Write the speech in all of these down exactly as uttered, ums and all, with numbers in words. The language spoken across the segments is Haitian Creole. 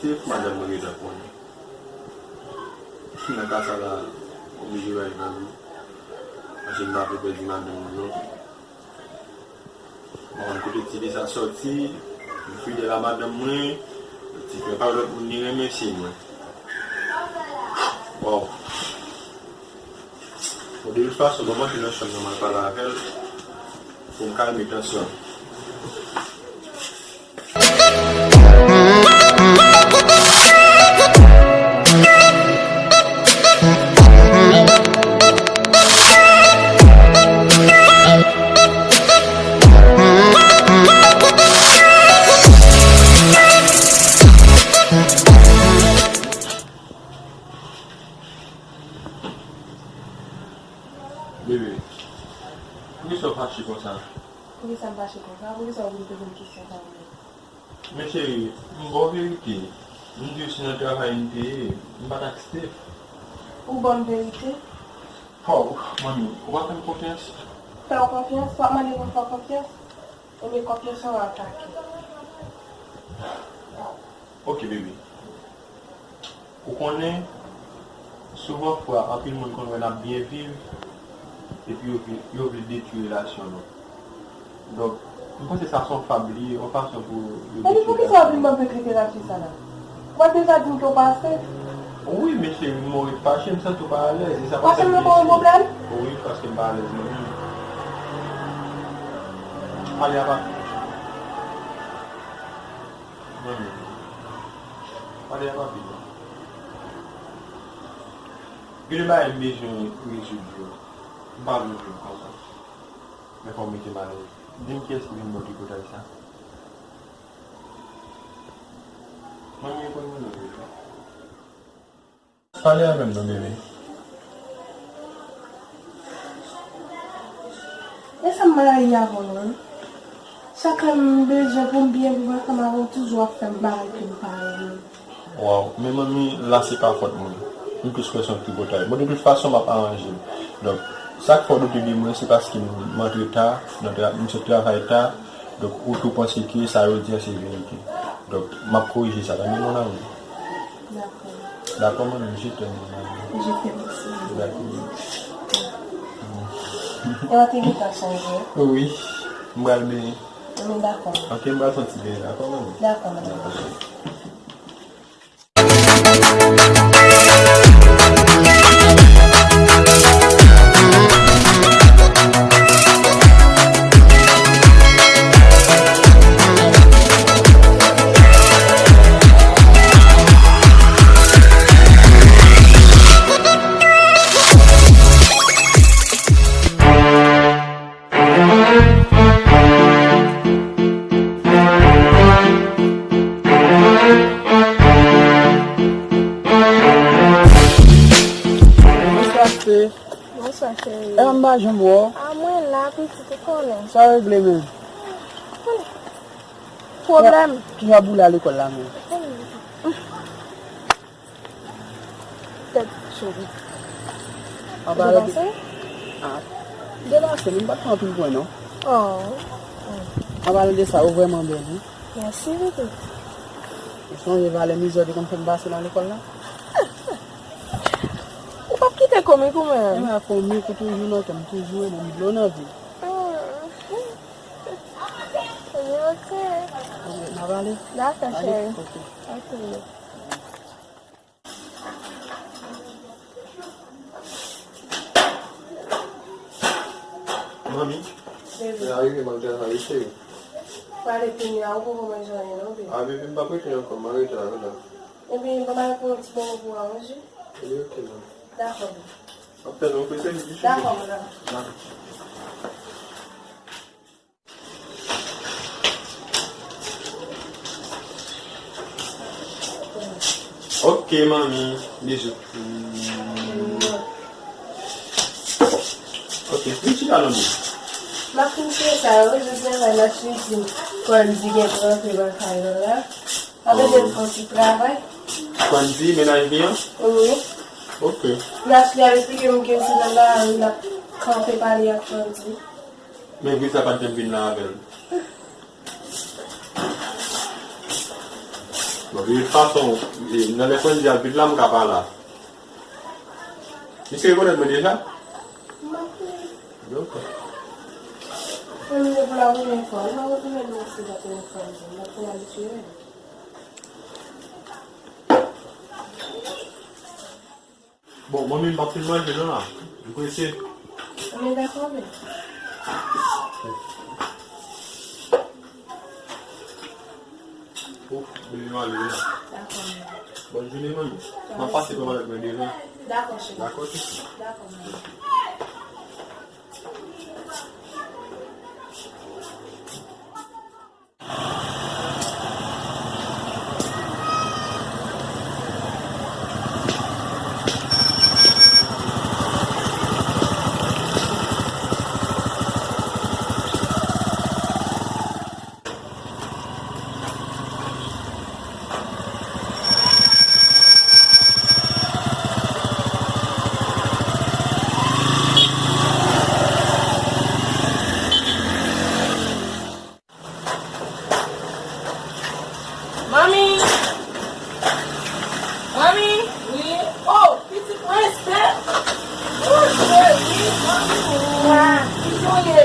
Madanm mwen gentan konnen. Nan ka sa la, oblije bay nan li. Paske m pa vle pèdi madanm mwen non. Mwen konn kote ti fi sa sòti, m fidèl a madanm mwen, ti fi pa lòt moun li renmen se mwen. Waw. Bon, de tout fason, mwen antre nan chanm nan, m al pale avè l pou m kalme tansyon l. Bebe, poukisa w fache konsa? Poukisa m fache konsa? Poukisa w vin poze m kesyon sa menm? Men cheri, m ba w verite. M di w se nan travay m te ye, m pa t ak Steph. Ou ban m verite? Ho, manmi, ou pa fè m konfyans? Fè w konfyans? W ap mande pou m fè w konfyans? Ebyen, konfyans lan w atake. Ok, bebe. Ou konnen, souvan fwa, anpil moun konn wè n ap byen viv, epi yo vle, yo vle detwi relasyon nou. Donk, m panse sa se yon fab li ye, yon fason pou yo detwi relasyon nou. Epi poukisa w vin ban m vye literati sa la? Ou pa t deja di m ke w pa Steph? Wi, men cheri, m ret fache, m santi w pa alèz, e sa pa fè m blese. Paske m nan pwoblèm? Wi, paske m pa alèz mwen menm. Pale a papi. Manmi, pale a papi non. Gen de bagay m bezwen rezoud yo. M pa vle w viv konsa. Men fò w mete m alèz. Di m kiyès ki vin ba w tripotay sa. Manmi, e konn mwen non deja. Pale avè m non, bebe. E sa m rayi avè w lan. Chak lè m bezwen pou m byen viv ansanm avè w, toujou w ap fè m bagay ke m pa renmen. Waw, men manmi, la se pa fòt mwen. M plis kwè se yon tripotay. Bon, de tout fason, m ap aranje l. Donk, sa k fè w doute de mwen, se paske m, m antre ta, nan tra-, m sot travay ta, Donk, ou tou panse ke sa yo di an se verite. Donk, m ap korije sa, tande, mon amour? Dakò. Dakò, manmi, je t'aime, mon amour. Je t'aime aussi. Dakò. E w te gentan sonje? Wi, m pral benyen. Men dakò. Ok, m pral fè yon ti benyen, dakò, manmi? Dakò, manmi. Dakò. Bonswa, Steph. Bonswa, cheri. E, m pa janm wè w. A, mwen la, pitit, ou konnen. Sa regle, menm? Pwoblèm. Kijan boule a lekòl la, menm? Tèt cho. Anpale de, depase? Ah, depase, men m pa t fè anpil pwen, non. Oh. Anpale de sa, ou vrèman bèl, wi. Mèsi, pitit. Ou sonje valè mizè w te konn fè m pase nan lekòl la? Ou p ap kite komik ou menm? Ebyen, komik ou toujou nan kè m, toujou renmen m, dlo nan vi. Hmm. Ebyen, ok. Anpale? Dakò, cheri. Ok. Ok. Manmi, lè a rive, m al travay, cheri. Prale kounye a, ou poko manje anyen, non, bebe? A, bebe, m p ap rete ankò, m a rete avè la. Ebyen, ban m al pran yon ti bonbon pou w a manje. Ebyen, ok, manmi. Dakò, bebe. M ap tann ou, fè sèvis, wi, cheri. Dakò, madam. Dakò. Ok, manmi. Bizou. Ok, vin chita non, bebe. M ap fin fè sa yo, jodi a, m ap chita. Kòm di gen pou rantre nan kay la. Apre, m fè yon ti travay. Kòm di, mennaj li an? Wi. Ok. Nasli ap esplike m ke se nan lari l ap kanpe pale ak Fandi. Men Griz la pa t janm vin la avè l. Bon, de tout fason, e, nan lè Frandi ap vin la, m ka pa la. Misye rekonèt mwen deja? Donk. Mwen menm pou la premyè fwa, m pa konn mèt mwen se pa telefòn, m pa konn abitye menm. Bon, manmi, m ap fin manje non la. M prese. Anben, dakò, men. Ouf, bebe m ale wi la. Dakò, men. Bòn jounen, manmi. M ap pase pran malèt mwen devan. Dakò, cheri. Dakò, cheri. Dakò, men. Manmi! Manmi! Wi? Oh, pitit mwen, Estè! Oh, cheri, manmi! Kijan w ye?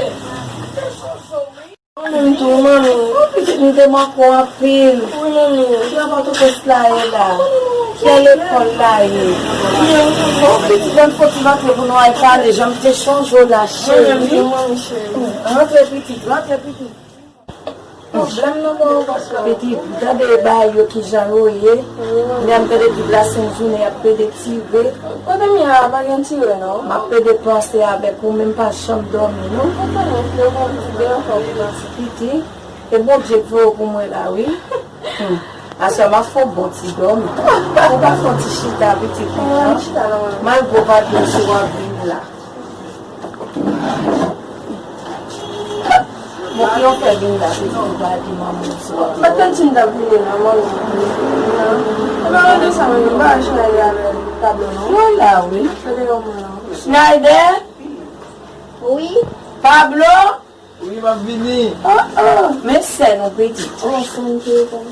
Mwen menm tou, manmi. Oh, pitit, m te manke w anpil. Wi, manmi. Kijan Pòtoprens la ye la? Kijan lekòl la ye? Oh, pitit, ban m fon ti rantre pou nou al pale, jan m te chonje w la, cheri. Mwen menm tou, manmi, cheri. Rantre, pitit, rantre, pitit. Pwoblèm nan pa w, paske pitit, gade bagay yo kijan yo ye. Lè m tande tout lasent jounen y ap pede tire. Kote m ye a, pa gen tire non. M ap pede panse avèk ou, men m pa janm dòmi non. Pitit, e Bondye k voye w pou mwen la wi. Hmm. Aswè m ap fè w bon ti dòmi. Ou pa fè w ti chita pitit konsa. Malgre w pa di m si w ap vini la. Bon, ki yon fè vin la, se pou pa di manman w sou. M pa t konn si m t ap vini non, manmi. Non. E pa mande sa, manmi, m pa al Schneider avè Pablo non. Yo la wi. Schneider? Wi. Pablo? Wi, m ap vini. Oh, oh. Men sè nou pitit. Oh, sè m te anfòm.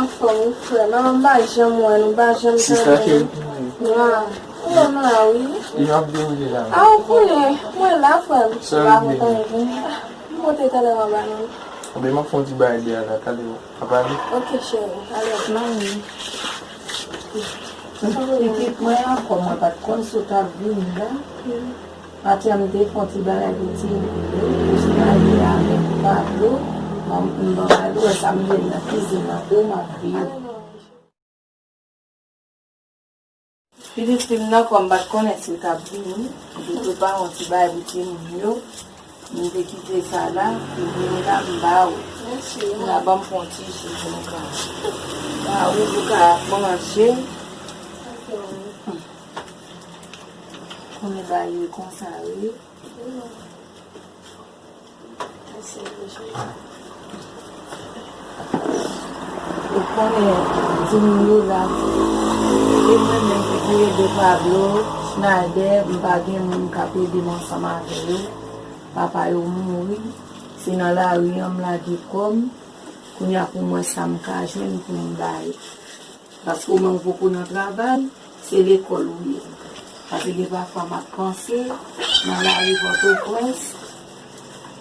Anfòm wi frè. Manman m pa janm wè nou, pa janm tande nou. Sista cheri. Wi. Ou wè m la wi. Li ap vini la. A, ou konnen, mwen la frè m. Sè m pa kontan vini. M monte talè m anba non. Anben m ap fè yon ti bagay deyò la, talè m ap ale. Ok cheri, ale. Manmi. Pitit mwen an, kòm mwen pa t konn si w t ap vini la. Maten an m te fè yon ti bagay pou timoun yo, pou Schneider avèk Pablo. Mwen m ban Pablo wè sa m jwenn nan kizin nan pou m ap viv. Pitit fi m nan, kòm m pa t konnen si w t ap vini, m te prepare yon ti bagay pou timoun yo. M te kite sa la, pou vini la, m ba ou. Mèsi. La, ban m pran ti ji pou nou ka. Ba ou pou ka manje. Konnen bagay yo konsa, wi. Ou konnen, timoun yo la. E mwen menm ki pou ede Pablo, Schneider, m pa gen moun k ap ede m ansanm avè yo. Papa yo mouri. Se nan lari an m lage kò m. Kounye a pou m wè sa m ka jwenn pou m bay. Paske ou menm ou poko nan travay, se lekòl ou ye. Paske gen pafwa m ap panse, nan lari Pòtoprens,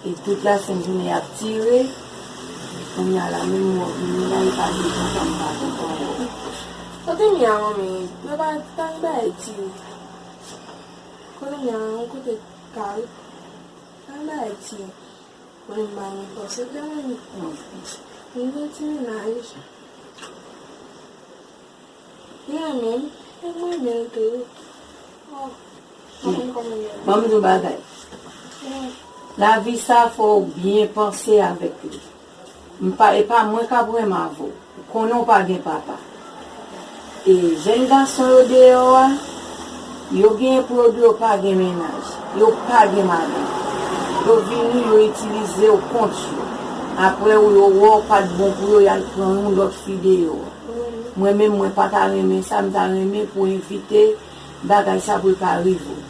e tout lasent jounen y ap tire, kounye a la menm mwen vini la, e pa gen kontan m pa kontan wè w. Kote m ye a, manmi? Yo pa, pa gen bagay tire. Kote m ye a, yon kote kare. Pa gen bagay tire. Mwen m pa nan fòs, se te mwen menm. Mwen gen ti mennaj. Li renmen m, e mwen renmen l tou. Oh, mwen konn kòman l ye. Ban m di w bagay. Lavi sa, fò w byen panse avèk li. M pa, e pa mwen k ap renmen avè w. Ou konnen w pa gen papa. E jèn gason yo deyò a, yo genyen pou yo di yo pa gen mennaj, yo pa gen madanm. Yo vini, yo itilize w kont yo. Apre w, yo wè w pa t bon pou yo, y al pran yon lòt fi deyò a. Mwen menm, mwen pa ta renmen sa, m ta renmen pou w evite bagay sa pou l pa rive w.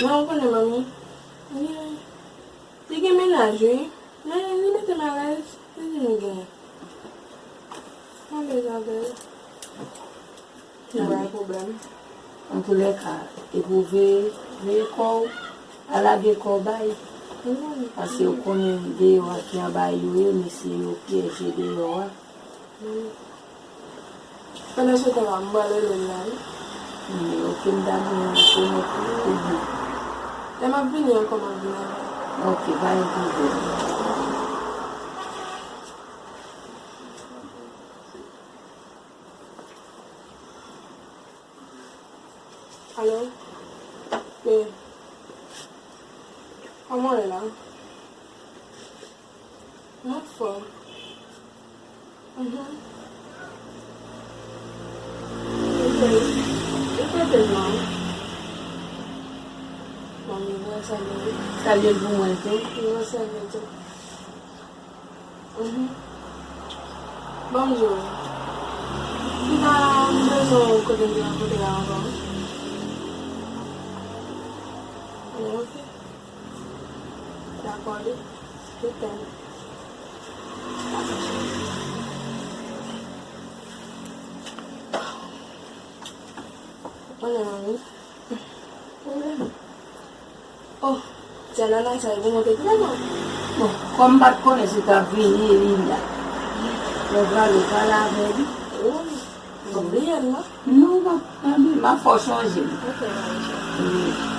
Mwen, ou konnen, manmi, li, li gen mennaj, wi. Men li mete m alèz, li di nou genyen. Alèz avè l. Li pa gen pwoblèm. Antoulèka, epi w veye, veye kò w, pa lage kò w bay. Paske w konnen deyò a ki anba yo ye, mesye yo pyeje deyò a. Pandan se tan la, m pral rele l la, wi. Wi, oke, m ta bezwen rekonèt ou, ou byen. Lè m ap vini ankò, m ap vin avè l. Oke, pa gen pwoblèm. Alo? Wi. Kòman w ye la? M anfòm. Mhm. Ok. Ou kote m la? Bon, m voye salye w. Salye l pou mwen tou. M voye salye w tou. Mhm. Ban m di w. M ta bezwen w kote m te rankontre a avan. Bon, ok. Dakò, li. Li tèm. Konnen manmi. Pwoblèm. Oh, ti anana sa, e pou monte granman. Bon, kòm m pa t konnen si w t ap vini, e li la. Mwen prale pale avè li. Wi, m bliye l, non? Non, m ap, m ap, m ap fè w sonje m. Ok, m ap sonje. Wi.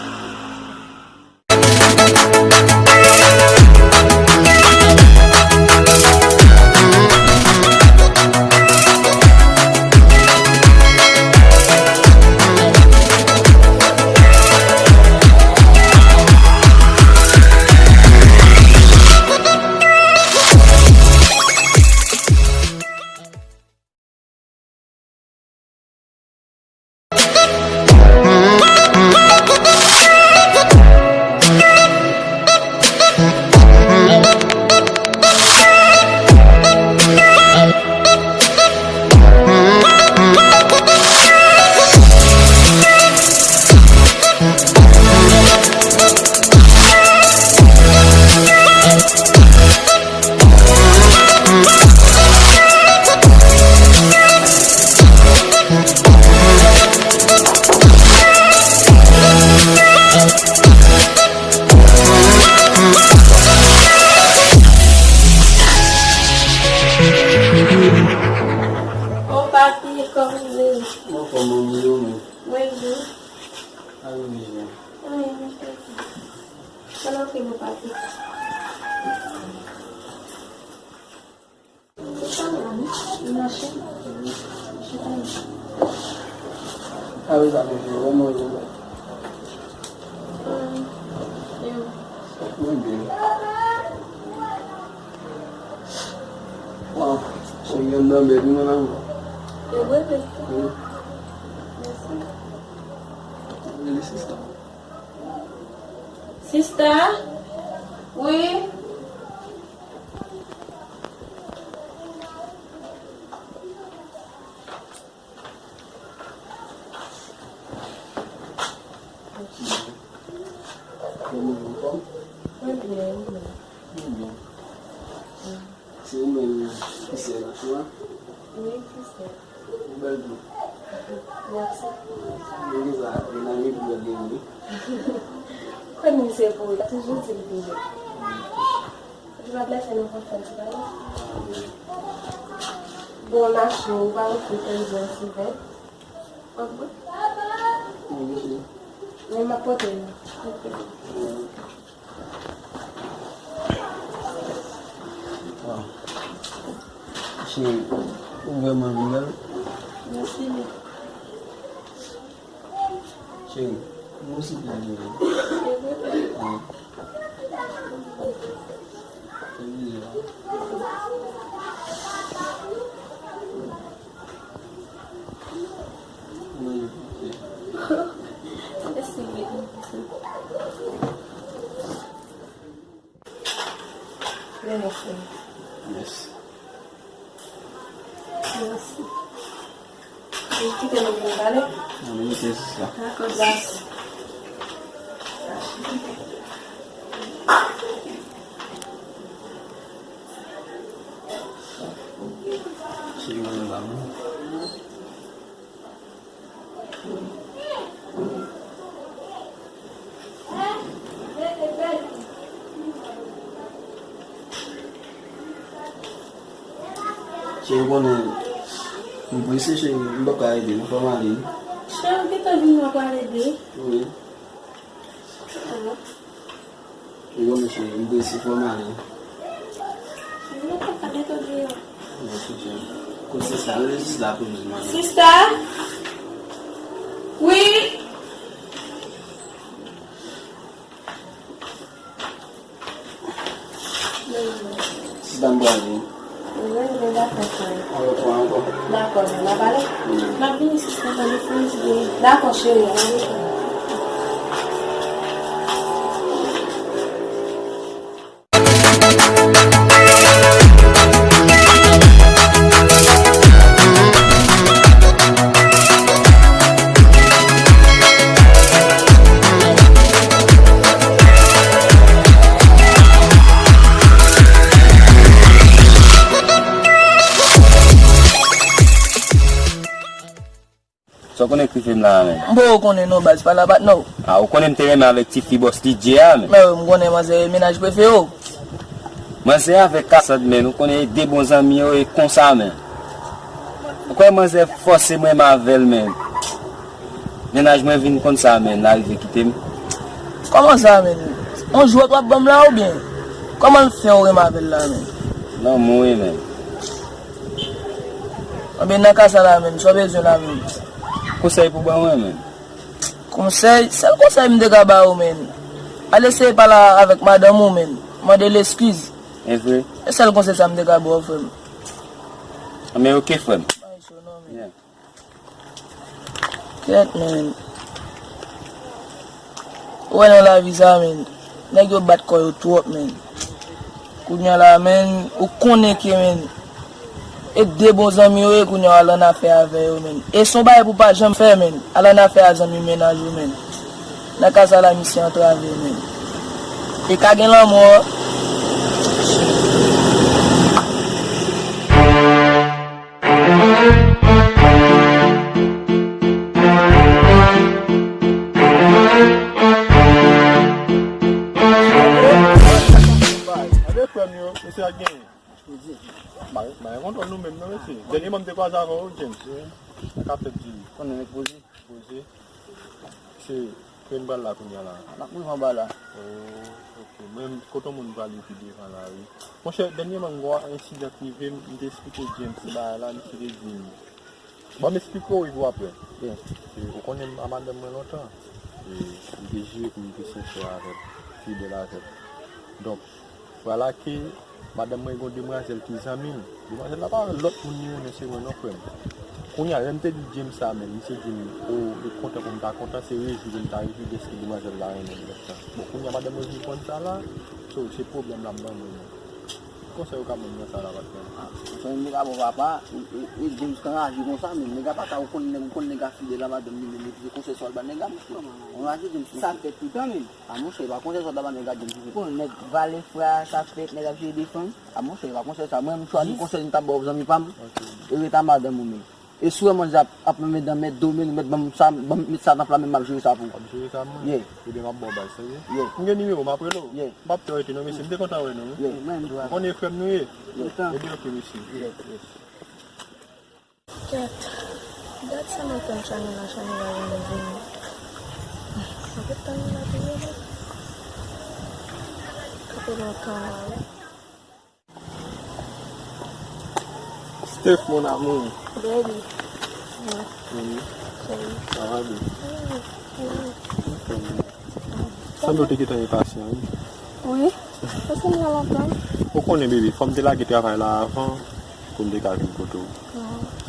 Bon, papi, kòman w ye? Mwen fò, manmi, ou menm? Mwen byen. Mwen byen. Mwen byen. Bon apre, bon, papi. Ou pa la, non? Ou mache? Chita la. Avè sa, mwen fè, kòman ou ye? Mwen byen. Waw, se yon nan bèl, non, non. E vre, vre. Wi. Mèsi. Rele sista. Sista? Wi. Kòman ou, anfòm? Mwen byen, ou menm? Mwen byen. Se ou menm ki sè Nachou a? Wi, ki sè. Ou bèl tou. Mèsi. Mwen gen sa, gen nan mi pou bèl gen wi. Kòm misye pou wi, toujou di l pou wi. Ou pa blese nan konfyans ou pa non. Bon, Nachou, ou pa ofri pèl bwè sou vè. Ok. Wi, mesye. Men m ap pote l. Ok. Waw. Cheri, ou vrèman bèl. Mèsi. Cheri, mwen osi bèl. Wi. Fè bizou. Mèsi. Mèsi. Mèsi. Mèsi. Ou kite nou pou pale? Nan minit, sista. Dakò, dakò. Cheri, mwen la, m Cheri, ou konnen, m prese, cheri, m p ap ka rete, non, fò m ale wi. Cheri, ou gentan vin, mwen pral ede. Wi. Ah. Ou konnen, cheri, m prese, fò m ale. Mwen pa ka detann deyò. Kote sista, rele sista pou m di mwen. Sista? Wi? Sista, m prale. Wi, wi, dakò, frè. On lòt fwa ankò. Dakò, men n a pale. Wi. M ap vini, sista, tande, fò m di. Dakò, cheri, an nou. Sa w konnen k rive m la a, menn? M poko konnen non, baz, pale a patnè w. A, ou konnen m te renmen avèk tifi bòs D J a, menn? Mè, m konnen manzè e mennaj prefere w. Manzè avèk Kasad, menn, ou konnen e de bon zanmi yo e konsa, menn. Ou kwè manzè fòse m renmen avè l, menn? Mennaj mwen vin konn sa, menn, l arive kite m. Kòman sa, menn? On jwèt w ap ban m la oubyen? Kòman l fè w renmen avè l la, menn? Lanmou wi, menn. Anben, nan ka sa la menm, sa w bezwen la menm? Konsèy pou ban mwen menm? Konsèy? Sèl konsèy m te ka ba ou menm, al eseye pale avèk madanm ou menm, mande l eskiz. E vre? Se sèl konsèy sa m te ka ba w, frè m. Anben, oke, frè m. Pa gen cho non, menm. Yeah. Kèt, menm. Ou wè nan lavi sa, menm, nèg yo bat kò yo twòp, menm. Kounye a la, menm, ou konnen ke, menm, e de bon zanmi yo ye, kounye a w al annafè avè yo, menm. E se yon bagay pou w pa janm fè, menm. Al annafè a zanmi mennaj ou, menm. Nan ka sa la, misye antrave, menm. E ka gen lanmò. Gade frè m yo, mesye a genyen. M pa gen kontwòl nou menm non, mesye. Dènyèman m te kwaze avè w, James. Sa k ap fèt, Jimmy? Konnen nèg poze. Poze. Se kote n pral la kounye a la? N ap rive anba la. Oh, ok. Mwen, kote yon moun prale pi devan la, wi. Monchè, dènyèman, m gen yon ensidan k rive m, m te esplike James bagay la, misye te di m, bon, m esplike w epi w ap wè. Yeah. E, ou konnen m a madanm mwen lontan. E, m te jire pou m te sensè avè l, fidèl avè l. Donk, vwala ke madanm mwen gen yon demwazèl ki zanmi m. Demwazèl la pa lòt moun li renmen, se mwen non, frè m. Kounye a, lè m te di James sa menm, misye di m, o, li kontan pou m ta kontan, se rejwi pou m ta rejwi dèske demwazèl la renmen m lòt tan. Bon, kounye a, madanm mwen vin konn sa la, so, se pwoblèm l ap ban mwen menm. Ki konsèy ou ka ban m nan sa la, patnè m? Ah, konsèy m te ka ba w, papa, e, e, e James k anraje konsa, men nèg la pa ka, ou konn nèg, ou konn nèg a fidèl a madanm li menm, epi se konsèy sa w al ba nèg la, monchè. Anraje James, sa fèt toutan, men. A monchè, e pa konsèy sa w ta ba nèg la, James. Ou konn nèg vale frè a, sa fèt, nèg ap jere de fanm. A monchè, e pa konsèy sa. Mwen menm, chwazi konsèy m t ap ba w zanmi pa m, e ret a madanm ou menm. E si w wè manzè ap, ap met dan mèt do, men mèt ban m sa, ban m met sa nan pla men m ap jere sa pou ou. Ap jere sa mwen? Yeah. Ebyen, m ap ba w baz, tande? Yeah. M gen nimewo, m ap rele w. Yeah. M p ap fè w rete non, mesye. M te kontan wè nou, wi. Yeah, mwen menm tou. Ou konnen frè m nou ye? Yeah. Ebyen, oke, mesye. Yeah. Yes. Kèt, gad sa m ap tann Chanèl la, Chanèl la janm vini. M ap ret tann li la toujou la. Kanpe lontan la wi. Steph, mon amour. Baby. Mami. Chéri. Ça va bien? Sanble w te gentan enpasyan, wi. Wi. Paske m gen lontan. Ou konnen, baby, fò m te lage travay la avan pou m te ka vin kote w. Ah, ok.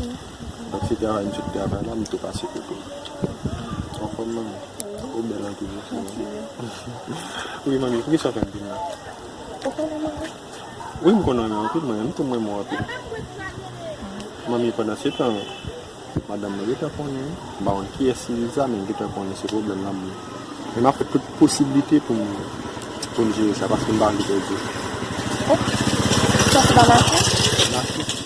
Donk, se travay m sot travay la, m tou pase kote w. Anfòm, manmi? Ou bèl anpil, wi. Mèsi. Wi, manmi, poukisa w fè m vin la? Ou konnen manmi? Wi, m konn renmen anpil, mwen menm tou m renmen w anpil. Manmi, pandan se tan, madanm mwen gentan konnen, m pa konn kiyès ki di sa, men l gentan konnen se pwoblèm lanmou. Men m ap fè tout posiblite pou m, pou m jere sa, paske m pa vle pèdi w. Oke. Sa se pa mache? Mache.